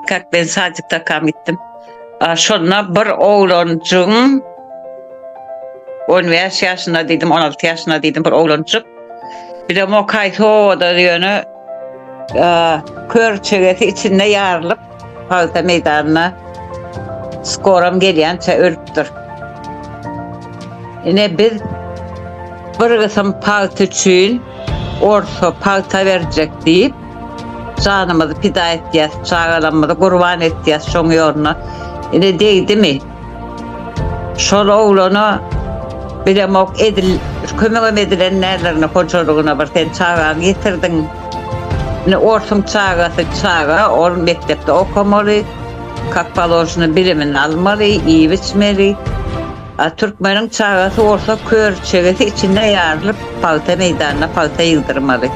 Kak men sadikdakam gitdim. Şonda bir oglanjygyň 15 ýaşynda diýdim, 16 ýaşynda diýdim bir oglanjyk. Bilemok haýsy obada ýöne kör çegesi içinde ýarylyp pagta meýdanyna skoram gelýänçä ölüpdir. Ine biz bir gysym pagta üçin orsa pagta berjek diýip janymyzy pida etýäs, çagalarymyzy gurban etýäs şoň ýoluna. Ine degdimi? Şol oglana bilemok edil kömegem edilen däldirine hojalygyna bir sen çagaňy ýitirdiň. Ine orsuň çagasy çaga ol mekdepde okamaly, kak položno bilimini almaly, iýip içmeli. A türkmeniň çagasy bolsa kör çegesi içinde ýarylyp pagta meýdanyna pagta ýygdyrmaly.